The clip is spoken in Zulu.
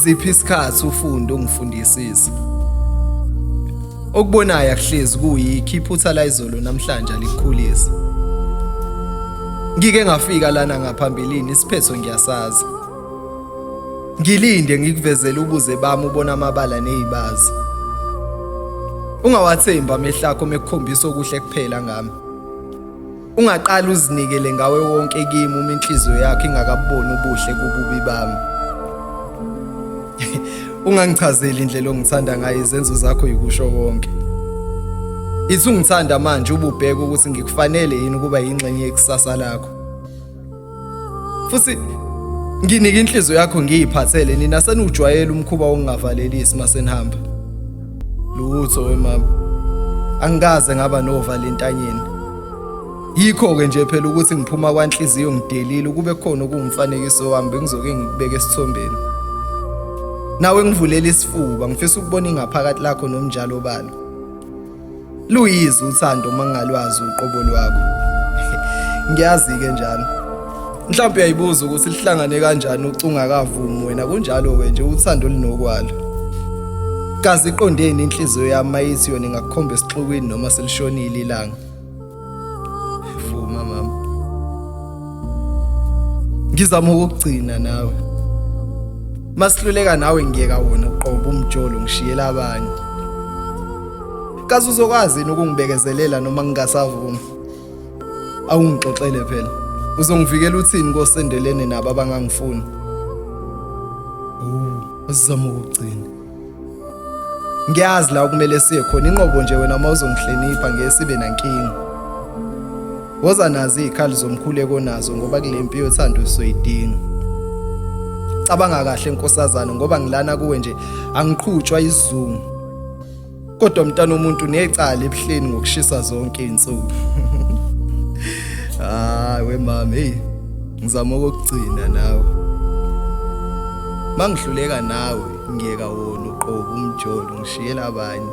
Ziphi isikhathi ufunde ungifundisise. Okubonayo akuhlezi kuyikho iphutha la izolo namhlanje alikukhulisa. Ngike ngafika lana ngaphambilini isiphetho ngiyasazi. Ngilinde ngikuvezele ubuze bami ubona amabala nezibazi. Ungawathembi amehlo akho mekukhombisa okuhle kuphela ngami. Ungaqali uzinikele ngawe wonke kimi uma inhliziyo yakho ingakabuboni ubuhle kububi bami. Ungangichazeli indlela ongithanda ngayo izenzo zakho yikusho konke. Ithi ungithanda manje ububheka ukuthi ngikufanele yini ukuba yingxenye yekusasa lakho. Futhi nginike inhliziyo yakho ngiyiphathele nina senujwayele umkhuba wokungavalelisi masenihamba. Lutho wemama. Angikaze ngaba novala entanyeni. Yikho-ke nje phela ukuthi ngiphuma kwanhliziyo ngidelile ukube khona okuwumfanekiso wami bengizoke ngikubeke esithombeni. Nawe ngivulela isifuba ngifisa ukubona ingaphakathi lakho nomnjalo balo. Luyizi uthando uma ngingalwazi uqobo lwakho. Ngiyazi-ke njalo. Mhlawumbe uyayibuza ukuthi lihlangane kanjani ucungakavumi wena kunjalo-ke nje uthando lunokwalo. Kazi iqondeni inhliziyo yami mayithi yona ingakukhomba esixukwini noma selishonile ilanga. Vuma mama. Ngizama ukugcina nawe. Masihluleka nawe ngiyeka wona uqobo umjolo ngishiyela abanye. Kazi uzokwazi yini ukungibekezelela noma ngingasavumi? Awungixoxele phela. Uzongivikela uthini kosendelene nabo abangangifuni? Oh, uzama ukugcina. Ngiyazi la okumele siye khona inqobo nje wena uma uzongihlonipha ngeke sibe nankinga. Woza nazo izikhali zomkhuleko nazo ngoba kule mpi yothando sizoyidinga. Cabanga kahle nkosazana ngoba ngilana kuwe nje angiqhutshwa isizungu. Kodwa mntana omuntu necala ebuhleni ngokushisa zonke izinsuku. Hayi we mama hey ngizama ukugcina nawe. Mangihluleka nawe ngiyeka wona uqobo umjolo ngishiyela abanye.